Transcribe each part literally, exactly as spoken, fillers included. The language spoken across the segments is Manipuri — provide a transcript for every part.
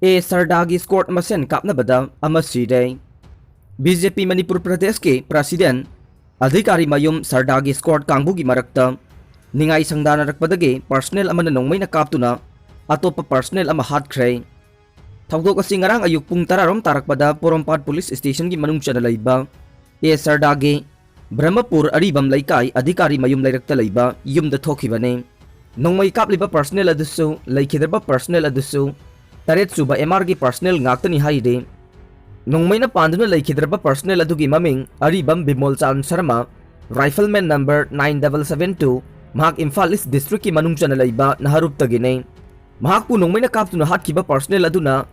ꯑꯦ ꯁꯔꯗꯥꯒꯤ ꯁ꯭ꯀꯣꯔꯠ ꯃꯁꯦꯟ ꯀꯥꯞꯅꯕꯗ ꯑꯃ ꯁꯤꯔꯦ꯫ ꯕꯤ ꯖꯦ ꯄꯤ ꯃꯅꯤꯄꯨꯔ ꯄ꯭ꯔꯗꯦꯁꯀꯤ ꯄ꯭ꯔꯁꯤꯗꯦꯟ ꯑꯙꯤꯀꯥꯔꯤ ꯃꯌꯨꯝ ꯁꯔꯗꯥꯒꯤ ꯁ꯭ꯀꯣꯔꯠ ꯀꯥꯡꯕꯨꯒꯤ ꯃꯔꯛꯇ ꯅꯤꯡꯉꯥꯏ ꯁꯪꯗꯥꯅꯔꯛꯄꯗꯒꯤ ꯄꯔꯁꯅꯦꯜ ꯑꯃꯅ ꯅꯣꯡꯃꯩꯅ ꯀꯥꯞꯇꯨꯅ ꯑꯇꯣꯞꯄ ꯄꯔꯁꯅꯦꯜ ꯑꯃ ꯍꯥꯠꯈ꯭ꯔꯦ꯫ ꯊꯧꯗꯣꯛ ꯑꯁꯤ ꯉꯔꯥꯡ ꯑꯌꯨꯛ ꯄꯨꯡ ꯇꯔꯥꯔꯣꯝ ꯇꯥꯔꯛꯄꯗ ꯄꯣꯔꯣꯝꯄꯥꯠ ꯄꯨꯂꯤꯁ ꯁ꯭ꯇꯦꯁꯟꯒꯤ ꯃꯅꯨꯡ ꯆꯟꯅ ꯂꯩꯕ ꯑꯦ ꯁꯔꯗꯥꯒꯤ ꯕ꯭ꯔꯍꯃꯄꯨꯔ ꯑꯔꯤꯕꯝ ꯂꯩꯀꯥꯏ ꯑꯙꯤꯀꯥꯔꯤ ꯃꯌꯨꯝ ꯂꯩꯔꯛꯇ ꯂꯩꯕ ꯌꯨꯝꯗ ꯊꯣꯛꯈꯤꯕꯅꯤ꯫ ꯅꯣꯡꯃꯩ ꯀꯥꯞꯂꯤꯕ ꯄꯔꯁꯅꯦꯜ ꯑꯗꯨꯁꯨ, ꯂꯩꯈꯤꯗ꯭ꯔꯕ ꯄꯔꯁꯅꯦꯜ ꯑꯗꯨꯁꯨ ꯇꯔꯦꯠ ꯁꯨꯕ ꯑꯦꯝ ꯑꯥꯔꯒꯤ ꯄꯔꯁꯅꯦꯜ ꯉꯥꯛꯇꯅꯤ ꯍꯥꯏꯔꯤ꯫ ꯅꯣꯡꯃꯩꯅ ꯄꯥꯟꯗꯨꯅ ꯂꯩꯈꯤꯗ꯭ꯔꯕ ꯄꯔꯁꯅꯦꯜ ꯑꯗꯨꯒꯤ ꯃꯃꯤꯡ ꯑꯔꯤꯕꯝ Bimol Chand Sharma, rifleman number nine double seven two, ꯃꯍꯥꯛ ꯏꯝꯐꯥꯜ ꯏꯁ ꯗꯤꯁꯇ꯭ꯔꯤꯛꯀꯤ ꯃꯅꯨꯡ ꯆꯟꯅ ꯂꯩꯕ ꯅꯍꯔꯨꯞꯇꯒꯤꯅꯤ꯫ ꯃꯍꯥꯛꯄꯨ ꯅꯣꯡꯃꯩꯅ ꯀꯥꯞꯇꯨꯅ ꯍꯥꯠꯈꯤꯕ ꯄꯔꯁꯅꯦꯜ ꯑꯗꯨꯅ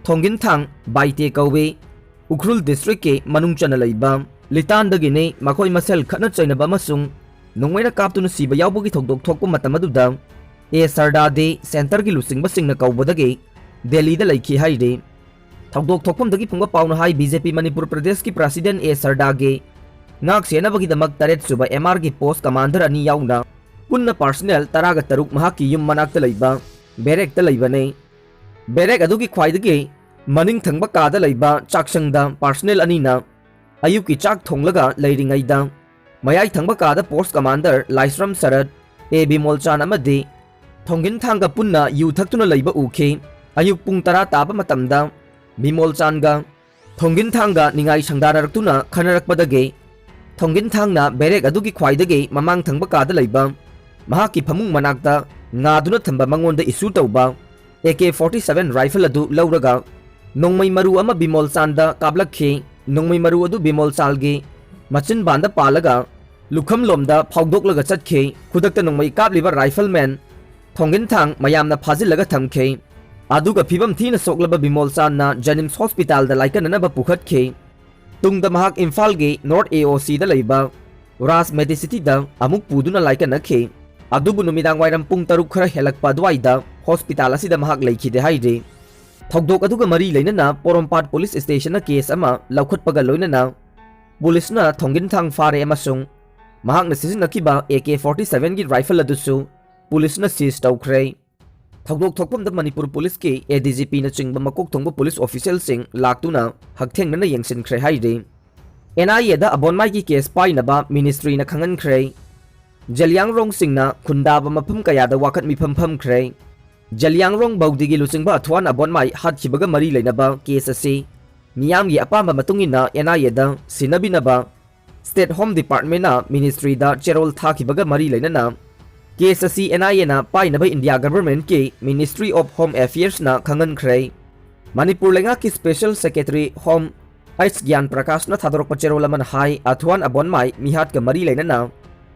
ꯊꯣꯡꯒꯤꯟꯊꯥꯡ ꯕꯥꯏꯇꯦ ꯀꯧꯏ꯫ ꯎꯈ꯭ꯔꯨꯜ ꯗꯤꯁꯇ꯭ꯔꯤꯛꯀꯤ ꯃꯅꯨꯡ ꯆꯟꯅ ꯂꯩꯕ ꯂꯤꯇꯥꯟꯗꯒꯤꯅꯤ꯫ ꯃꯈꯣꯏ ꯃꯁꯦꯜ ꯈꯠꯅ ꯆꯩꯅꯕ ꯑꯃꯁꯨꯡ ꯅꯣꯡꯃꯩꯅ ꯀꯥꯞꯇꯨꯅ ꯁꯤꯕ ꯌꯥꯎꯕꯒꯤ ꯊꯧꯗꯣꯛ ꯊꯣꯛꯄ ꯃꯇꯝ ꯑꯗꯨꯗ ꯑꯦ ꯁꯔꯗꯥꯗꯤ ꯁꯦꯟꯇꯔꯒꯤ ꯂꯨꯆꯤꯡꯕꯁꯤꯡꯅ ꯀꯧꯕꯗꯒꯤ ꯗꯦꯜꯂꯤꯗ ꯂꯩꯈꯤ ꯍꯥꯏꯔꯤ꯫ ꯊꯧꯗꯣꯛ ꯊꯣꯛꯐꯝꯗꯒꯤ ꯐꯪꯕ ꯄꯥꯎꯅ ꯍꯥꯏ, ꯕꯤ ꯖꯦ ꯄꯤ ꯃꯅꯤꯄꯨꯔ ꯄ꯭ꯔꯗꯦꯁꯀꯤ ꯄ꯭ꯔꯁꯤꯗꯦꯟ ꯑꯦ ꯁꯔꯗꯥꯒꯤ ꯉꯥꯛ ꯁꯦꯟꯅꯕꯒꯤꯗꯃꯛ ꯇꯔꯦꯠ ꯁꯨꯕ ꯑꯦꯝ ꯑꯥꯔꯒꯤ ꯄꯣꯁ ꯀꯃꯥꯟꯗꯔ ꯑꯅꯤ ꯌꯥꯎꯅ ꯄꯨꯟꯅ ꯄꯔꯁꯅꯦꯜ ꯇꯔꯥꯒ ꯇꯔꯨꯛ ꯃꯍꯥꯛꯀꯤ ꯌꯨꯝ ꯃꯅꯥꯛꯇ ꯂꯩꯕ ꯕꯦꯔꯦꯛꯇ ꯂꯩꯕꯅꯤ꯫ ꯕꯦꯔꯦꯛ ꯑꯗꯨꯒꯤ ꯈ꯭ꯋꯥꯏꯗꯒꯤ ꯃꯅꯤꯡ ꯊꯪꯕ ꯀꯥꯗ ꯂꯩꯕ ꯆꯥꯛꯁꯪꯗ ꯄꯔꯁꯅꯦꯜ ꯑꯅꯤꯅ ꯑꯌꯨꯛꯀꯤ ꯆꯥꯛ ꯊꯣꯡꯂꯒ ꯂꯩꯔꯤꯉꯩꯗ, ꯃꯌꯥꯏ ꯊꯪꯕ ꯀꯥꯗ ꯄꯣꯁ ꯀꯃꯥꯟꯗꯔ ꯂꯥꯏꯁ꯭ꯔꯝ ꯁꯔꯠ, ꯑꯦ ꯕꯤꯃꯣꯜꯆꯥꯟ ꯑꯃꯗꯤ ꯊꯣꯡꯒꯤꯟꯊꯥꯡꯒ ꯄꯨꯟꯅ ꯌꯨ ꯊꯛꯇꯨꯅ ꯂꯩꯕ ꯎꯈꯤ꯫ ꯑꯌꯨꯛ ꯄꯨꯡ ꯇꯔꯥ ꯇꯥꯕ ꯃꯇꯝꯗ ꯕꯤꯃꯣꯜꯆꯥꯟꯒ ꯊꯣꯡꯒꯤꯟꯊꯥꯡꯒ ꯅꯤꯡꯉꯥꯏ ꯁꯪꯗꯥꯅꯔꯛꯇꯨꯅ ꯈꯟꯅꯔꯛꯄꯗꯒꯤ ꯊꯣꯡꯒꯤꯟꯊꯥꯡꯅ ꯕꯦꯔꯦꯛ ꯑꯗꯨꯒꯤ ꯈ꯭ꯋꯥꯏꯗꯒꯤ ꯃꯃꯥꯡ ꯊꯪꯕ ꯀꯥꯗ ꯂꯩꯕ ꯃꯍꯥꯛꯀꯤ ꯐꯃꯨꯡ ꯃꯅꯥꯛꯇ ꯉꯥꯗꯨꯅ ꯊꯝꯕ ꯃꯉꯣꯟꯗ ꯏꯁꯨ ꯇꯧꯕ A K forty seven rifle ꯑꯗꯨ ꯂꯧꯔꯒ ꯅꯣꯡꯃꯩ ꯃꯔꯨ ꯑꯃ ꯕꯤꯃꯣꯜꯆꯥꯟꯗ ꯀꯥꯞꯂꯛꯈꯤ꯫ ꯅꯣꯡꯃꯩ ꯃꯔꯨ ꯑꯗꯨ ꯕꯤꯃꯣꯜꯆꯥꯟꯒꯤ ꯃꯆꯤꯟꯕꯥꯟꯗ ꯄꯥꯜꯂꯒ ꯂꯨꯈꯝꯂꯣꯝꯗ ꯐꯥꯎꯗꯣꯛꯂꯒ ꯆꯠꯈꯤ꯫ ꯈꯨꯗꯛꯇ ꯅꯣꯡꯃꯩ ꯀꯥꯞꯂꯤꯕ ꯔꯥꯏꯐꯜꯃꯦꯟ ꯊꯣꯡꯒꯤꯟꯊꯥꯡ ꯃꯌꯥꯝꯅ ꯐꯥꯖꯤꯜꯂꯒ ꯊꯝꯈꯤ꯫ ꯑꯗꯨꯒ ꯐꯤꯕꯝ ꯊꯤꯅ ꯁꯣꯛꯂꯕ ꯕꯤꯃꯣꯜꯆꯥꯟꯅ ꯖꯦꯅꯤꯝꯁ ꯍꯣꯁꯄꯤꯇꯥꯜꯗ ꯂꯥꯏꯀꯠꯅꯅꯕ ꯄꯨꯈꯠꯈꯤ꯫ ꯇꯨꯡꯗ ꯃꯍꯥꯛ ꯏꯝꯐꯥꯜꯒꯤ ꯅꯣꯔꯠ ꯑꯦ ꯑꯣ ꯁꯤꯗ ꯂꯩꯕ ꯔꯥꯖ ꯃꯦꯗꯤꯁꯤꯇꯤꯗ ꯑꯃꯨꯛ ꯄꯨꯗꯨꯅ ꯂꯥꯏꯀꯠꯅꯈꯤ꯫ ꯑꯗꯨꯕꯨ ꯅꯨꯃꯤꯗꯥꯡ ꯋꯥꯏꯔꯝ ꯄꯨꯡ ꯇꯔꯨꯛ ꯈꯔ ꯍꯦꯜꯂꯛꯄ ꯑꯗꯨꯋꯥꯏꯗ ꯍꯣꯁꯄꯤꯇꯥꯜ ꯑꯁꯤꯗ ꯃꯍꯥꯛ ꯂꯩꯈꯤꯗꯦ ꯍꯥꯏꯔꯤ꯫ ꯊꯧꯗꯣꯛ ꯑꯗꯨꯒ ꯃꯔꯤ ꯂꯩꯅꯅ ꯄꯣꯔꯣꯝꯄꯥꯠ ꯄꯨꯂꯤꯁ ꯁ꯭ꯇꯦꯁꯟꯅ ꯀꯦꯁ ꯑꯃ ꯂꯧꯈꯠꯄꯒ ꯂꯣꯏꯅꯅ ꯄꯨꯂꯤꯁꯅ ꯊꯣꯡꯒꯤꯟꯊꯥꯡ ꯐꯥꯔꯦ ꯑꯃꯁꯨꯡ ꯃꯍꯥꯛꯅ ꯁꯤꯖꯤꯟꯅꯈꯤꯕ ꯑꯦ ꯀꯦ forty seven ꯒꯤ ꯔꯥꯏꯐꯜ ꯑꯗꯨꯁꯨ ꯄꯨꯂꯤꯁꯅ ꯁꯤꯖ ꯇꯧꯈ꯭ꯔꯦ꯫ ꯊꯧꯗꯣꯛ ꯊꯣꯛꯐꯝꯗ ꯃꯅꯤꯄꯨꯔ ꯄꯨꯂꯤꯁꯀꯤ ADGP ꯅꯆꯤꯡꯕ ꯃꯀꯣꯛ ꯊꯣꯡꯕ ꯄꯨꯂꯤꯁ ꯑꯣꯐꯤꯁꯤꯌꯦꯜꯁꯤꯡ ꯂꯥꯛꯇꯨꯅ ꯍꯛꯊꯦꯡꯅꯅ ꯌꯦꯡꯁꯤꯟꯈ꯭ꯔꯦ ꯍꯥꯏꯔꯤ꯫ NIAꯗ ꯑꯕꯣꯟꯃꯥꯏꯒꯤ ꯀꯦꯁ ꯄꯥꯏꯅꯕ ꯃꯤꯅꯤꯁꯇ꯭ꯔꯤꯅ ꯈꯪꯍꯟꯈ꯭ꯔꯦ꯫ ꯖꯂꯤꯌꯥꯡꯔꯣꯡꯁꯤꯡꯅ ꯈꯨꯟꯗꯥꯕ ꯃꯐꯝ ꯀꯌꯥꯗ ꯋꯥꯀꯠ ꯃꯤꯐꯝ ꯐꯝꯈ꯭ꯔꯦ꯫ ꯖꯂꯤꯌꯥꯡꯔꯣꯡ ꯕꯧꯗꯤꯒꯤ ꯂꯨꯆꯤꯡꯕ ꯑꯊ꯭ꯋꯥꯟ ꯑꯕꯣꯟꯃꯥꯏ ꯍꯥꯠꯈꯤꯕꯒ ꯃꯔꯤ ꯂꯩꯅꯕ ꯀꯦꯁ ꯑꯁꯤ ꯃꯤꯌꯥꯝꯒꯤ ꯑꯄꯥꯝꯕ ꯃꯇꯨꯡ ꯏꯟꯅ NIAꯗ ꯁꯤꯟꯅꯕꯤꯅꯕ State Home Departmentꯅ ꯃꯤꯅꯤꯁꯇ꯭ꯔꯤꯗ ꯆꯦꯔꯣꯜ ꯊꯥꯈꯤꯕꯒ ꯃꯔꯤ ꯂꯩꯅꯅ ꯀꯦꯁ ꯑꯁꯤ NIAꯅ ꯄꯥꯏꯅꯕ ꯏꯟꯗꯤꯌꯥ ꯒꯚꯔꯟꯃꯦꯟꯠꯀꯤ Ministry of Home Affairsꯅ ꯈꯪꯍꯟꯈ꯭ꯔꯦ꯫ ꯃꯅꯤꯄꯨꯔ ꯂꯩꯉꯥꯛꯀꯤ ꯁ꯭ꯄꯦꯁꯦꯜ ꯁꯦꯀ꯭ꯔꯦꯇꯔꯤ ꯍꯣꯝ ꯑꯩꯆ ꯒ꯭ꯌꯥꯟ ꯄ꯭ꯔꯀꯥꯁꯅ ꯊꯥꯗꯣꯔꯛꯄ ꯆꯦꯔꯣꯜ ꯑꯃꯅ ꯍꯥꯏ, ꯑꯊ꯭ꯋꯥꯟ ꯑꯕꯣꯟꯃꯥꯏ ꯃꯤꯍꯥꯠꯀ ꯃꯔꯤ ꯂꯩꯅꯅ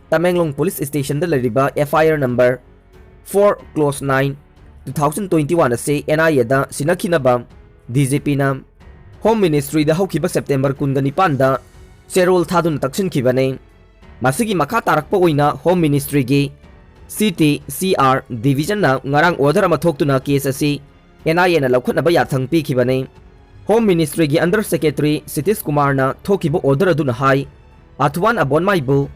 ꯇꯃꯦꯡꯂꯣꯡ ꯄꯨꯂꯤꯁ ꯁ꯭ꯇꯦꯁꯟꯗ ꯂꯩꯔꯤꯕ FIR number four clause nine two thousand twenty one ꯑꯁꯤ NIAꯗ ꯁꯤꯟꯅꯈꯤꯅꯕ DGPꯅ ꯍꯣꯝ ꯃꯤꯅꯤꯁꯇ꯭ꯔꯤꯗ ꯍꯧꯈꯤꯕ ꯁꯦꯞꯇꯦꯝꯕꯔ ꯀꯨꯟꯒ ꯅꯤꯄꯥꯟꯗ ꯆꯦꯔꯣꯜ ꯊꯥꯗꯨꯅ ꯇꯛꯁꯤꯟꯈꯤꯕꯅꯤ꯫ ꯃꯁꯤꯒꯤ ꯃꯈꯥ ꯇꯥꯔꯛꯄ ꯑꯣꯏꯅ ꯍꯣꯝ ꯃꯤꯅꯤꯁꯇ꯭ꯔꯤꯒꯤ CTCR ꯗꯤꯚꯤꯖꯟꯅ ꯉꯔꯥꯡ ꯑꯣꯔꯗꯔ ꯑꯃ ꯊꯣꯛꯇꯨꯅ ꯀꯦꯁ ꯑꯁꯤ NIAꯅ ꯂꯧꯈꯠꯅꯕ ꯌꯥꯊꯪ ꯄꯤꯈꯤꯕꯅꯤ꯫ ꯍꯣꯝ ꯃꯤꯅꯤꯁꯇ꯭ꯔꯤꯒꯤ ꯑꯟꯗꯔ ꯁꯦꯀ꯭ꯔꯦꯇꯔꯤ ꯁꯤꯇꯤꯁ ꯀꯨꯃꯥꯔꯅ ꯊꯣꯛꯈꯤꯕ ꯑꯣꯔꯗꯔ ꯑꯗꯨꯅ ꯍꯥꯏ, ꯑꯊ꯭ꯋꯥꯟ ꯑꯕꯣꯟꯃꯥꯏꯕꯨ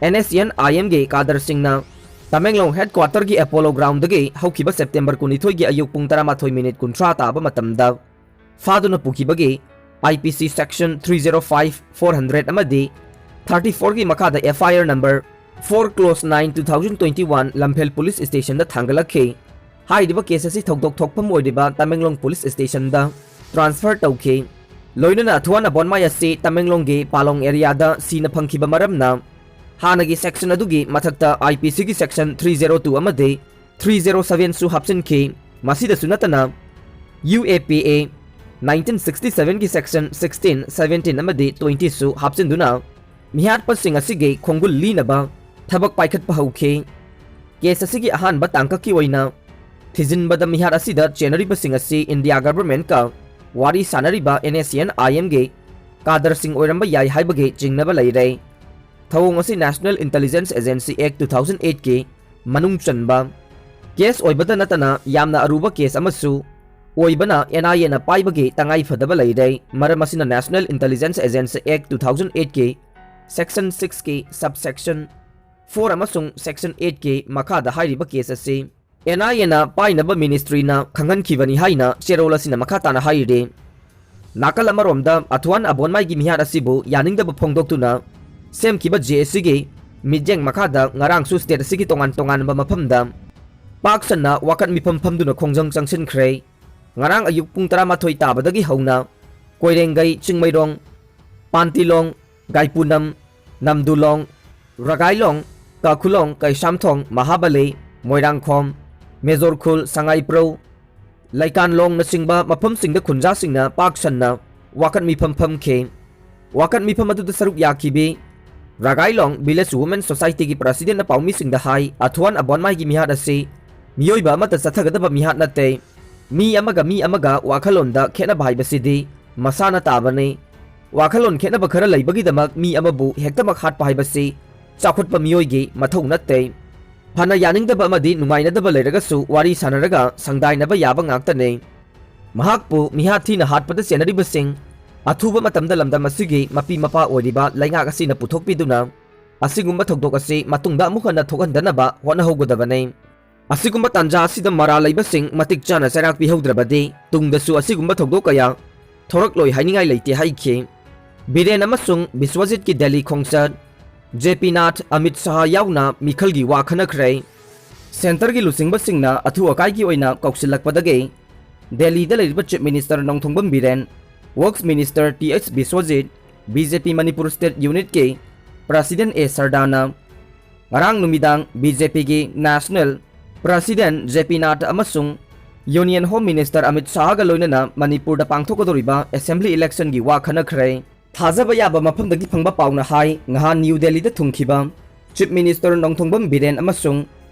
NSCN-IMꯒꯤ ꯀꯥꯗꯔꯁꯤꯡꯅ ꯇꯃꯦꯡꯂꯣꯡ ꯍꯦꯗꯀ꯭ꯋꯥꯇꯔꯒꯤ ꯑꯦꯄꯣꯂꯣ ꯒ꯭ꯔꯥꯎꯟꯗꯒꯤ ꯍꯧꯈꯤꯕ ꯁꯦꯞꯇꯦꯝꯕꯔ ꯀꯨꯟꯅꯤꯊꯣꯏꯒꯤ ꯑꯌꯨꯛ ꯄꯨꯡ ꯇꯔꯥꯃꯥꯊꯣꯏ ꯃꯤꯅꯤꯠ ꯀꯨꯟꯊ꯭ꯔꯥ ꯇꯥꯕ ꯃꯇꯝꯗ ꯐꯥꯗꯨꯅ ꯄꯨꯈꯤꯕꯒꯤ IPC section three zero five four hundred ꯑꯃꯗꯤ thirty fourꯒꯤ ꯃꯈꯥꯗ FIR number four clause nine two thousand twenty one ꯂꯝꯐꯦꯜ ꯄꯨꯂꯤꯁ ꯁ꯭ꯇꯦꯁꯟꯗ ꯊꯥꯡꯒꯠꯂꯛꯈꯤ꯫ ꯍꯥꯏꯔꯤꯕ ꯀꯦꯁ ꯑꯁꯤ ꯊꯧꯗꯣꯛ ꯊꯣꯛꯐꯝ ꯑꯣꯏꯔꯤꯕ ꯇꯃꯦꯡꯂꯣꯡ ꯄꯨꯂꯤꯁ ꯁ꯭ꯇꯦꯁꯟꯗ ꯇ꯭ꯔꯥꯟꯁꯐꯔ ꯇꯧꯈꯤ꯫ ꯂꯣꯏꯅꯅ ꯑꯊ꯭ꯋꯥꯟ ꯑꯕꯣꯟꯃꯥꯏ ꯑꯁꯤ ꯇꯃꯦꯡꯂꯣꯡꯒꯤ ꯄꯥꯂꯣꯡ ꯑꯦꯔꯤꯌꯥꯗ ꯁꯤꯅ ꯐꯪꯈꯤꯕ ꯃꯔꯝꯅ ꯍꯥꯟꯅꯒꯤ ꯁꯦꯛꯁꯟ ꯑꯗꯨꯒꯤ ꯃꯊꯛꯇ IPCꯒꯤ section three zero two ꯑꯃꯗꯤ three zero sevenꯁꯨ ꯍꯥꯞꯆꯤꯟꯈꯤ꯫ ꯃꯁꯤꯗꯁꯨ ꯅꯠꯇꯅ UAPA nineteen sixty sevenꯒꯤ section sixteen, seventeen ꯑꯃꯗꯤ twentyꯁꯨ ꯍꯥꯞꯆꯤꯟꯗꯨꯅ ꯃꯤꯍꯥꯠꯄꯁꯤꯡ ꯑꯁꯤꯒꯤ ꯈꯣꯡꯒꯨꯜ ꯂꯤꯅꯕ ꯊꯕꯛ ꯄꯥꯏꯈꯠꯄ ꯍꯧꯈꯤ꯫ ꯀꯦꯁ ꯑꯁꯤꯒꯤ ꯑꯍꯥꯟꯕ ꯇꯥꯡꯀꯛꯀꯤ ꯑꯣꯏꯅ ꯊꯤꯖꯤꯟꯕꯗ ꯃꯤꯍꯥꯠ ꯑꯁꯤꯗ ꯆꯦꯟꯅꯔꯤꯕꯁꯤꯡ ꯑꯁꯤ ꯏꯟꯗꯤꯌꯥ ꯒꯚꯔꯟꯃꯦꯟꯠꯀ ꯋꯥꯔꯤ ꯁꯥꯅꯔꯤꯕ NSCN-IMꯒꯤ ꯀꯥꯗꯔꯁꯤꯡ ꯑꯣꯏꯔꯝꯕ ꯌꯥꯏ ꯍꯥꯏꯕꯒꯤ ꯆꯤꯡꯅꯕ ꯂꯩꯔꯦ꯫ ꯊꯧꯑꯣꯡ ꯑꯁꯤ National Intelligence Agency Act two thousand eightꯀꯤ ꯃꯅꯨꯡ ꯆꯟꯕ ꯀꯦꯁ ꯑꯣꯏꯕꯗ ꯅꯠꯇꯅ ꯌꯥꯝꯅ ꯑꯔꯨꯕ ꯀꯦꯁ ꯑꯃꯁꯨ ꯑꯣꯏꯕꯅ NIAꯅ ꯄꯥꯏꯕꯒꯤ ꯇꯉꯥꯏ ꯐꯗꯕ ꯂꯩꯔꯦ꯫ ꯃꯔꯝ ꯑꯁꯤꯅ National Intelligence Agency Act two thousand eightꯀꯤ section sixꯀꯤ subsection four ꯑꯃꯁꯨꯡ section eightꯀꯤ ꯃꯈꯥꯗ ꯍꯥꯏꯔꯤꯕ ꯀꯦꯁ ꯑꯁꯤ ꯑꯦꯟ ꯑꯥꯏ ꯑꯦꯅ ꯄꯥꯏꯅꯕ ꯃꯤꯅꯤꯁꯇ꯭ꯔꯤꯅ ꯈꯪꯍꯟꯈꯤꯕꯅꯤ ꯍꯥꯏꯅ ꯆꯦꯔꯣꯜ ꯑꯁꯤꯅ ꯃꯈꯥ ꯇꯥꯅ ꯍꯥꯏꯔꯤ꯫ ꯅꯥꯀꯜ ꯑꯃꯔꯣꯝꯗ ꯑꯊꯨꯋꯥꯟ ꯑꯕꯣꯟꯃꯥꯏꯒꯤ ꯃꯤꯍꯥꯠ ꯑꯁꯤꯕꯨ ꯌꯥꯅꯤꯡꯗꯕ ꯐꯣꯡꯗꯣꯛꯇꯨꯅ ꯁꯦꯝꯈꯤꯕ ꯖꯦ ꯑꯦꯁ ꯁꯤꯒꯤ ꯃꯤꯠꯌꯦꯡ ꯃꯈꯥꯗ ꯉꯔꯥꯡꯁꯨ ꯁ꯭ꯇꯦꯠ ꯑꯁꯤꯒꯤ ꯇꯣꯉꯥꯟ ꯇꯣꯉꯥꯟꯕ ꯃꯐꯝꯗ ꯄꯥꯛ ꯁꯟꯅ ꯋꯥꯀꯠ ꯃꯤꯐꯝ ꯐꯝꯗꯨꯅ ꯈꯣꯡꯖꯪ ꯆꯪꯁꯤꯟꯈ꯭ꯔꯦ꯫ ꯉꯔꯥꯡ ꯑꯌꯨꯛ ꯄꯨꯡ ꯇꯔꯥꯃꯥꯊꯣꯏ ꯇꯥꯕꯗꯒꯤ ꯍꯧꯅ ꯀꯣꯏꯔꯦꯡꯒꯩ, ꯆꯤꯡꯃꯩꯔꯣꯡ, ꯄꯥꯟꯇꯤꯂꯣꯡ, ꯒꯥꯏꯄꯨꯅꯝ, ꯅꯝꯗꯨꯂꯣꯡ, ꯔꯒꯥꯏꯂꯣꯡ, ꯀꯥꯈꯨꯂꯣꯡ, ꯀꯩꯁꯥꯝꯊꯣꯡ, ꯃꯍꯥꯕꯂꯤ, ꯃꯣꯏꯔꯥꯡꯈꯣꯝ, ꯃꯦꯖꯣꯔꯈꯨꯜ, ꯁꯉꯥꯏꯄ꯭ꯔꯧ, ꯂꯩꯀꯥꯟꯂꯣꯡꯅꯆꯤꯡꯕ ꯃꯐꯝꯁꯤꯡꯗ ꯈꯨꯟꯖꯥꯁꯤꯡꯅ ꯄꯥꯛ ꯁꯟꯅ ꯋꯥꯀꯠ ꯃꯤꯐꯝ ꯐꯝꯈꯤ꯫ ꯋꯥꯀꯠ ꯃꯤꯐꯝ ꯑꯗꯨꯗ ꯁꯔꯨꯛ ꯌꯥꯈꯤꯕꯤ ꯔꯒꯥꯏꯂꯣꯡ ꯚꯤꯂꯦꯖ ꯋꯨꯃꯦꯟ ꯁꯣꯁꯥꯏꯇꯤꯒꯤ ꯄ꯭ꯔꯁꯤꯗꯦꯟꯅ ꯄꯥꯎꯃꯤꯁꯤꯡꯗ ꯍꯥꯏ, ꯑꯊꯨꯋꯥꯟ ꯑꯕꯣꯟꯃꯥꯏꯒꯤ ꯃꯤꯍꯥꯠ ꯑꯁꯤ ꯃꯤꯑꯣꯏꯕ ꯑꯃꯠꯇ ꯆꯠꯊꯒꯗꯕ ꯃꯤꯍꯥꯠ ꯅꯠꯇꯦ꯫ ꯃꯤ ꯑꯃꯒ ꯃꯤ ꯑꯃꯒ ꯋꯥꯈꯜꯂꯣꯟꯗ ꯈꯦꯠꯅꯕ ꯍꯥꯏꯕꯁꯤꯗꯤ ꯃꯁꯥꯅ ꯇꯥꯕꯅꯤ꯫ ꯋꯥꯈꯜꯂꯣꯟ ꯈꯦꯠꯅꯕ ꯈꯔ ꯂꯩꯕꯒꯤꯗꯃꯛ ꯃꯤ ꯑꯃꯕꯨ ꯍꯦꯛꯇꯃꯛ ꯍꯥꯠꯄ ꯍꯥꯏꯕꯁꯤ ꯆꯥꯎꯈꯠꯄ ꯃꯤꯑꯣꯏꯒꯤ ꯃꯊꯧ ꯅꯠꯇꯦ꯫ ꯐꯅ ꯌꯥꯅꯤꯡꯗꯕ ꯑꯃꯗꯤ ꯅꯨꯡꯉꯥꯏꯅꯗꯕ ꯂꯩꯔꯒꯁꯨ ꯋꯥꯔꯤ ꯁꯥꯟꯅꯔꯒ ꯁꯪꯗꯥꯏꯅꯕ ꯌꯥꯕ ꯉꯥꯛꯇꯅꯤ꯫ ꯃꯍꯥꯛꯄꯨ ꯃꯤꯍꯥꯠ ꯊꯤꯅ ꯍꯥꯠꯄꯗ ꯆꯦꯟꯅꯔꯤꯕꯁꯤꯡ ꯑꯊꯨꯕ ꯃꯇꯝꯗ ꯂꯝꯗꯝ ꯑꯁꯤꯒꯤ ꯃꯄꯤ ꯃꯄꯥ ꯑꯣꯏꯔꯤꯕ ꯂꯩꯉꯥꯛ ꯑꯁꯤꯅ ꯄꯨꯊꯣꯛꯄꯤꯗꯨꯅ ꯑꯁꯤꯒꯨꯝꯕ ꯊꯧꯗꯣꯛ ꯑꯁꯤ ꯃꯇꯨꯡꯗ ꯑꯃꯨꯛ ꯍꯟꯅ ꯊꯣꯛꯍꯟꯗꯅꯕ ꯍꯣꯠꯅꯍꯧꯒꯗꯕꯅꯤ꯫ ꯑꯁꯤꯒꯨꯝꯕ ꯇꯥꯟꯖꯥ ꯑꯁꯤꯗ ꯃꯔꯥꯜ ꯂꯩꯕꯁꯤꯡ ꯃꯇꯤꯛ ꯆꯥꯅ ꯆꯩꯔꯥꯛ ꯄꯤꯍꯧꯗ꯭ꯔꯕꯗꯤ ꯇꯨꯡꯗꯁꯨ ꯑꯁꯤꯒꯨꯝꯕ ꯊꯧꯗꯣꯛ ꯀꯌꯥ ꯊꯣꯔꯛꯂꯣꯏ ꯍꯥꯏꯅꯤꯡꯉꯥꯏ ꯂꯩꯇꯦ ꯍꯥꯏꯈꯤ꯫ ꯕꯤꯔꯦꯟ ꯑꯃꯁꯨꯡ ꯕꯤꯁ꯭ꯋꯖꯤꯠꯀꯤ ꯗꯦꯜꯂꯤ ꯈꯣꯡꯆꯠ, ꯖꯦ ꯄꯤ ꯅꯥꯊ, ꯑꯃꯤꯠ ꯁꯥꯍ ꯌꯥꯎꯅ ꯃꯤꯈꯜꯒꯤ ꯋꯥ ꯈꯟꯅꯈ꯭ꯔꯦ꯫ ꯁꯦꯟꯇꯔꯒꯤ ꯂꯨꯆꯤꯡꯕꯁꯤꯡꯅ ꯑꯊꯨ ꯑꯀꯥꯏꯒꯤ ꯑꯣꯏꯅ ꯀꯧꯁꯤꯜꯂꯛꯄꯗꯒꯤ ꯗꯦꯜꯂꯤꯗ ꯂꯩꯔꯤꯕ chief minister Nongthombam Biren, works minister T H Biswajit, B J P Manipur state ꯌꯨꯅꯤꯠꯀꯤ ꯄ꯭ꯔꯁꯤꯗꯦꯟ ꯑꯦ ꯁꯔꯗꯥꯅ ꯉꯔꯥꯡ ꯅꯨꯃꯤꯗꯥꯡ ꯕꯤ ꯖꯦ ꯄꯤꯒꯤ ꯅꯦꯁꯅꯦꯜ ꯄ꯭ꯔꯁꯤꯗꯦꯟ ꯖꯦ ꯄꯤ ꯅꯥꯗ ꯑꯃꯁꯨꯡ ꯌꯨꯅꯤꯌꯟ ꯍꯣꯝ ꯃꯤꯅꯤꯁꯇꯔ ꯑꯃꯤꯠ ꯁꯥꯍꯒ ꯂꯣꯏꯅꯅ ꯃꯅꯤꯄꯨꯔꯗ ꯄꯥꯡꯊꯣꯛꯀꯗꯧꯔꯤꯕ ꯑꯦꯁꯦꯝꯕ꯭ꯂꯤ ꯏꯂꯦꯛꯁꯟꯒꯤ ꯋꯥ ꯈꯟꯅꯈ꯭ꯔꯦ꯫ ꯊꯥꯖꯕ ꯌꯥꯕ ꯃꯐꯝꯗꯒꯤ ꯐꯪꯕ ꯄꯥꯎꯅ ꯍꯥꯏ, ꯉꯍꯥꯟ ꯅ꯭ꯌꯨ ꯗꯦꯜꯂꯤꯗ ꯊꯨꯡꯈꯤꯕ ꯆꯤꯐ ꯃꯤꯅꯤꯁꯇꯔ ꯅꯣꯡꯊꯣꯡꯕꯝ ꯕꯤꯔꯦꯟ ꯑꯃꯁꯨꯡ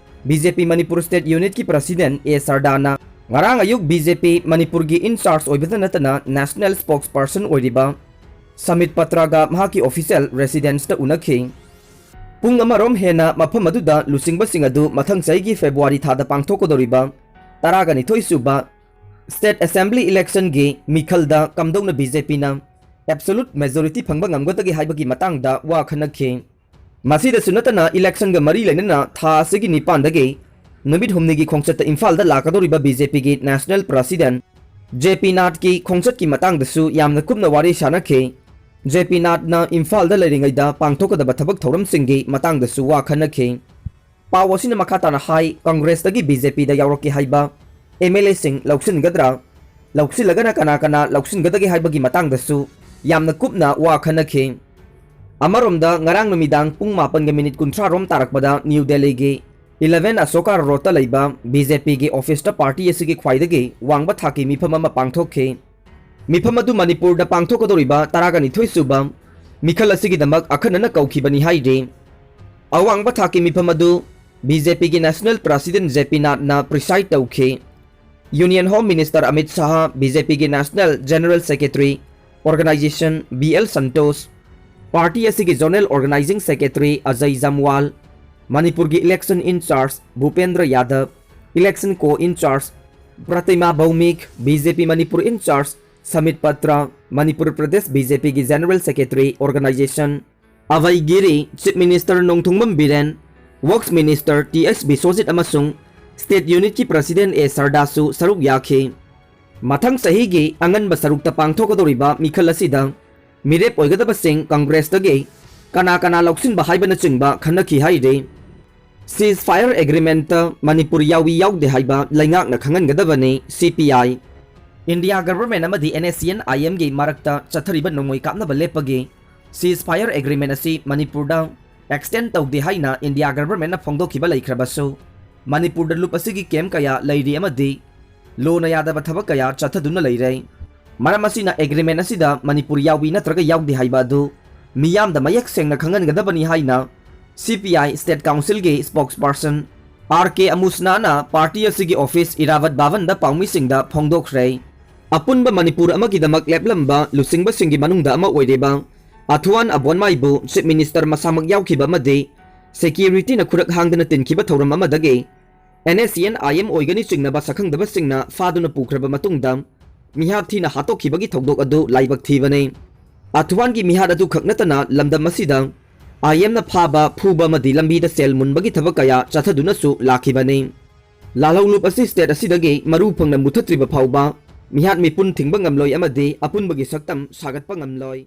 B J P Manipur state ꯌꯨꯅꯤꯠꯀꯤ ꯄ꯭ꯔꯁꯤꯗꯦꯟ ꯑꯦ ꯁꯔꯗꯥꯅ ꯉꯔꯥꯡ ꯑꯌꯨꯛ ꯕꯤ ꯖꯦ ꯄꯤ ꯃꯅꯤꯄꯨꯔꯒꯤ ꯏꯟ ꯆꯥꯔꯖ ꯑꯣꯏꯕꯇ ꯅꯠꯇꯅ ꯅꯦꯁꯅꯦꯜ ꯁ꯭ꯄꯣꯛꯁ ꯄꯔꯁꯟ ꯑꯣꯏꯔꯤꯕ ꯁꯃꯤꯠ ꯄꯇ꯭ꯔꯥꯒ ꯃꯍꯥꯛꯀꯤ ꯑꯣꯐꯤꯁꯤꯌꯦꯜ ꯔꯦꯁꯤꯗꯦꯟꯁꯇ ꯎꯅꯈꯤ꯫ ꯄꯨꯡ ꯑꯃꯔꯣꯝ ꯍꯦꯟꯅ ꯃꯐꯝ ꯑꯗꯨꯗ ꯂꯨꯆꯤꯡꯕꯁꯤꯡ ꯑꯗꯨ ꯃꯊꯪ ꯆꯍꯤꯒꯤ ꯐꯦꯕ꯭ꯔꯨꯋꯥꯔꯤ ꯊꯥꯗ ꯄꯥꯡꯊꯣꯛꯀꯗꯧꯔꯤꯕ ꯇꯔꯥꯒ ꯅꯤꯊꯣꯏ ꯁꯨꯕ ꯁ꯭ꯇꯦꯠ ꯑꯦꯁꯦꯝꯕ꯭ꯂꯤ ꯏꯂꯦꯛꯁꯟꯒꯤ ꯃꯤꯈꯜꯗ ꯀꯝꯗꯧꯅ ꯕꯤ ꯖꯦ ꯄꯤꯅ ꯑꯦꯕꯁꯣꯂꯨꯠ ꯃꯦꯖꯣꯔꯤꯇꯤ ꯐꯪꯕ ꯉꯝꯒꯗꯒꯦ ꯍꯥꯏꯕꯒꯤ ꯃꯇꯥꯡꯗ ꯋꯥ ꯈꯟꯅꯈꯤ꯫ ꯃꯁꯤꯗꯁꯨ ꯅꯠꯇꯅ ꯏꯂꯦꯛꯁꯟꯒ ꯃꯔꯤ ꯂꯩꯅꯅ ꯊꯥ ꯑꯁꯤꯒꯤ ꯅꯤꯄꯥꯟꯗꯒꯤ ꯅꯨꯃꯤꯠ ꯍꯨꯝꯅꯤꯒꯤ ꯈꯣꯡꯆꯠꯇ ꯏꯝꯐꯥꯜꯗ ꯂꯥꯛꯀꯗꯧꯔꯤꯕ ꯕꯤ ꯖꯦ ꯄꯤꯒꯤ ꯅꯦꯁꯅꯦꯜ ꯄ꯭ꯔꯁꯤꯗꯦꯟꯠ ꯖꯦ ꯄꯤ ꯅꯥꯠꯀꯤ ꯈꯣꯡꯆꯠꯀꯤ ꯃꯇꯥꯡꯗꯁꯨ ꯌꯥꯝꯅ ꯀꯨꯞꯅ ꯋꯥꯔꯤ ꯁꯥꯅꯈꯤ꯫ ꯖꯦ ꯄꯤ ꯅꯥꯠꯅ ꯏꯝꯐꯥꯜꯗ ꯂꯩꯔꯤꯉꯩꯗ ꯄꯥꯡꯊꯣꯛꯀꯗꯕ ꯊꯕꯛ ꯊꯧꯔꯝꯁꯤꯡꯒꯤ ꯃꯇꯥꯡꯗꯁꯨ ꯋꯥ ꯈꯟꯅꯈꯤ꯫ ꯄꯥꯎ ꯑꯁꯤꯅ ꯃꯈꯥ ꯇꯥꯅ ꯍꯥꯏ, ꯀꯪꯒ꯭ꯔꯦꯁꯇꯒꯤ ꯕꯤ ꯖꯦ ꯄꯤꯗ ꯌꯥꯎꯔꯛꯀꯦ ꯍꯥꯏꯕ ꯑꯦꯝ ꯑꯦꯜ ꯑꯦꯁꯤꯡ ꯂꯧꯁꯤꯟꯒꯗ꯭ꯔꯥ? ꯂꯧꯁꯤꯜꯂꯒꯅ ꯀꯅꯥ ꯀꯅꯥ ꯂꯧꯁꯤꯟꯒꯗꯒꯦ ꯍꯥꯏꯕꯒꯤ ꯃꯇꯥꯡꯗꯁꯨ ꯌꯥꯝꯅ ꯀꯨꯞꯅ ꯋꯥ ꯈꯟꯅꯈꯤ꯫ ꯑꯃꯔꯣꯝꯗ, ꯉꯔꯥꯡ ꯅꯨꯃꯤꯗꯥꯡ ꯄꯨꯡ ꯃꯥꯄꯟꯒ ꯃꯤꯅꯤꯠ ꯀꯨꯟꯊ꯭ꯔꯥ ꯔꯣꯝ ꯇꯥꯔꯛꯄꯗ ꯅ꯭ꯌꯨ ꯗꯦꯜꯂꯤꯒꯤ ꯏꯂꯦꯚꯦꯟ ꯑꯁꯣꯀꯥ ꯔꯣꯗꯇ ꯂꯩꯕ ꯕꯤ ꯖꯦ ꯄꯤꯒꯤ ꯑꯣꯐꯤꯁꯇ ꯄꯥꯔꯇꯤ ꯑꯁꯤꯒꯤ ꯈ꯭ꯋꯥꯏꯗꯒꯤ ꯋꯥꯡꯕ ꯊꯥꯛꯀꯤ ꯃꯤꯐꯝ ꯑꯃ ꯄꯥꯡꯊꯣꯛꯈꯤ꯫ ꯃꯤꯐꯝ ꯑꯗꯨ ꯃꯅꯤꯄꯨꯔꯗ ꯄꯥꯡꯊꯣꯛꯀꯗꯧꯔꯤꯕ ꯇꯔꯥꯒ ꯅꯤꯊꯣꯏ ꯁꯨꯕ ꯃꯤꯈꯜ ꯑꯁꯤꯒꯤꯗꯃꯛ ꯑꯈꯟꯅꯅ ꯀꯧꯈꯤꯕꯅꯤ ꯍꯥꯏꯔꯤ꯫ ꯑꯋꯥꯡꯕ ꯊꯥꯛꯀꯤ ꯃꯤꯐꯝ ꯑꯗꯨ ꯕꯤ ꯖꯦ ꯄꯤꯒꯤ ꯅꯦꯁꯅꯦꯜ ꯄ꯭ꯔꯁꯤꯗꯦꯟꯠ ꯖꯦ ꯄꯤ ꯅꯥꯠꯅ ꯄ꯭ꯔꯤꯁꯥꯏꯗ ꯇꯧꯈꯤ꯫ Union home minister Amit Shah, B J ꯄꯤꯒꯤ national general secretary organisation B L Santosh, party ꯑꯁꯤꯒꯤ zonal organising secretary Ajay Jamwal, ꯃꯅꯤꯄꯨꯔꯒꯤ election in charge Bhupendra Yadav, election co in charge Pratima Bhoumik, B J P Manipur in charge Sambit Patra, Manipur Pradesh B J ꯄꯤꯒꯤ general secretary organisation Abhay Giri, chief minister Nongthombam Biren, works minister T ꯑꯦꯁ ꯕꯤꯁ꯭ꯋꯖꯤꯠ ꯑꯃꯁꯨꯡ ꯁ꯭ꯇꯦꯠ ꯌꯨꯅꯤꯠꯀꯤ ꯄ꯭ꯔꯁꯤꯗꯦꯟꯠ ꯑꯦ ꯁꯔꯗꯥꯁꯨ ꯁꯔꯨꯛ ꯌꯥꯈꯤ꯫ ꯃꯊꯪ ꯆꯍꯤꯒꯤ ꯑꯉꯟꯕ ꯁꯔꯨꯛꯇ ꯄꯥꯡꯊꯣꯛꯀꯗꯧꯔꯤꯕ ꯃꯤꯈꯜ ꯑꯁꯤꯗ ꯃꯤꯔꯦꯞ ꯑꯣꯏꯒꯗꯕꯁꯤꯡ ꯀꯪꯒ꯭ꯔꯦꯁꯇꯒꯤ ꯀꯅꯥ ꯀꯅꯥ ꯂꯧꯁꯤꯟꯕ ꯍꯥꯏꯕꯅꯆꯤꯡꯕ ꯈꯟꯅꯈꯤ ꯍꯥꯏꯔꯤ꯫ ꯁꯤꯖ ꯐꯥꯌꯔ ꯑꯦꯒ꯭ꯔꯤꯃꯦꯟꯠꯇ ꯃꯅꯤꯄꯨꯔ ꯌꯥꯎꯏ ꯌꯥꯎꯗꯦ ꯍꯥꯏꯕ ꯂꯩꯉꯥꯛꯅ ꯈꯪꯍꯟꯒꯗꯕꯅꯤ, C P I. India government ꯑꯃꯗꯤ ꯑꯦꯟ ꯑꯦꯁ ꯁꯤ ꯑꯦꯟ ꯑꯥꯏ ꯑꯦꯝꯒꯤ ꯃꯔꯛꯇ ꯆꯠꯊꯔꯤꯕ ꯅꯣꯡꯃꯩ ꯀꯥꯞꯅꯕ ꯂꯦꯞꯄꯒꯤ ꯁꯤꯖ ꯐꯥꯌꯔ ꯑꯦꯒ꯭ꯔꯤꯃꯦꯟꯠ ꯑꯁꯤ ꯃꯅꯤꯄꯨꯔꯗ ꯑꯦꯛꯁꯇꯦꯟ ꯇꯧꯗꯦ ꯍꯥꯏꯅ ꯏꯟꯗꯤꯌꯥ ꯒꯚꯔꯟꯃꯦꯟꯠꯅ ꯐꯣꯡꯗꯣꯛꯈꯤꯕ ꯂꯩꯈ꯭ꯔꯕꯁꯨ, ꯃꯅꯤꯄꯨꯔꯗ ꯂꯨꯞ ꯑꯁꯤꯒꯤ ꯀꯦꯝꯞ ꯀꯌꯥ ꯂꯩꯔꯤ ꯑꯃꯗꯤ ꯂꯣꯅ ꯌꯥꯗꯕ ꯊꯕꯛ ꯀꯌꯥ ꯆꯠꯊꯗꯨꯅ ꯂꯩꯔꯦ꯫ ꯃꯔꯝ ꯑꯁꯤꯅ ꯑꯦꯒ꯭ꯔꯤꯃꯦꯟꯠ ꯑꯁꯤꯗ ꯃꯅꯤꯄꯨꯔ ꯌꯥꯎꯏ ꯅꯠꯇ꯭ꯔꯒ ꯌꯥꯎꯗꯦ ꯍꯥꯏꯕ ꯑꯗꯨ ꯃꯤꯌꯥꯝꯗ ꯃꯌꯦꯛ ꯁꯦꯡꯅ ꯈꯪꯍꯟꯒꯗꯕꯅꯤ ꯍꯥꯏꯅ ꯁꯤ ꯄꯤ ꯑꯥꯏ ꯁ꯭ꯇꯦꯠ ꯀꯥꯎꯟꯁꯤꯜꯒꯤ ꯁ꯭ꯄꯣꯛꯁꯄꯔꯁꯟ ꯑꯥꯔ ꯀꯦ ꯑꯃꯨꯁꯅꯥꯅ ꯄꯥꯔꯇꯤ ꯑꯁꯤꯒꯤ ꯑꯣꯐꯤꯁ ꯏꯔꯥꯕꯠ ꯚꯕꯟꯗ ꯄꯥꯎꯃꯤꯁꯤꯡꯗ ꯐꯣꯡꯗꯣꯛꯈ꯭ꯔꯦ꯫ ꯑꯄꯨꯟꯕ ꯃꯅꯤꯄꯨꯔ ꯑꯃꯒꯤꯗꯃꯛ ꯂꯦꯞꯂꯝꯕ ꯂꯨꯆꯤꯡꯕꯁꯤꯡꯒꯤ ꯃꯅꯨꯡꯗ ꯑꯃ ꯑꯣꯏꯔꯤꯕ ꯑꯊꯨꯋꯥꯟ ꯑꯕꯣꯟꯃꯥꯏꯕꯨ ꯆꯤꯐ ꯃꯤꯅꯤꯁꯇꯔ ꯃꯁꯥꯃꯛ ꯌꯥꯎꯈꯤꯕ ꯑꯃꯗꯤ ꯁꯦꯀ꯭ꯌꯨꯔꯤꯇꯤꯅ ꯈꯨꯔꯛ ꯍꯥꯡꯗꯅ ꯇꯤꯟꯈꯤꯕ ꯊꯧꯔꯝ ꯑꯃꯗꯒꯤ and S C N I M ꯑꯣꯏꯒꯅꯤ ꯆꯤꯡꯅꯕ ꯁꯛꯈꯪꯗꯕꯁꯤꯡꯅ ꯐꯥꯗꯨꯅ ꯄꯨꯈ꯭ꯔꯕ ꯃꯇꯨꯡꯗ ꯃꯤꯍꯥꯠ ꯊꯤꯅ ꯍꯥꯠꯇꯣꯛꯈꯤꯕꯒꯤ ꯊꯧꯗꯣꯛ ꯑꯗꯨ ꯂꯥꯏꯕꯛ ꯊꯤꯕꯅꯤ꯫ ꯑꯊꯨꯋꯥꯟꯒꯤ ꯃꯤꯍꯥꯠ ꯑꯗꯨ ꯈꯛ ꯅꯠꯇꯅ ꯂꯝꯗꯝ ꯑꯁꯤꯗ ꯑꯥꯏ ꯑꯦꯝꯅ ꯐꯥꯕ, ꯐꯨꯕ ꯑꯃꯗꯤ ꯂꯝꯕꯤꯗ ꯁꯦꯜ ꯃꯨꯟꯕꯒꯤ ꯊꯕꯛ ꯀꯌꯥ ꯆꯠꯊꯗꯨꯅꯁꯨ ꯂꯥꯛꯈꯤꯕꯅꯤ꯫ ꯂꯥꯜꯍꯧꯂꯨꯞ ꯑꯁꯤ state ꯑꯁꯤꯗꯒꯤ ꯃꯔꯨ ꯐꯪꯅ ꯃꯨꯊꯠꯇ꯭ꯔꯤꯕ ꯐꯥꯎꯕ ꯃꯤꯍꯥꯠ ꯃꯤꯄꯨꯟ ꯊꯤꯡꯕ ꯉꯝꯂꯣꯏ ꯑꯃꯗꯤ ꯑꯄꯨꯟꯕꯒꯤ ꯁꯛꯇꯝ ꯁꯥꯒꯠꯄ ꯉꯝꯂꯣꯏ꯫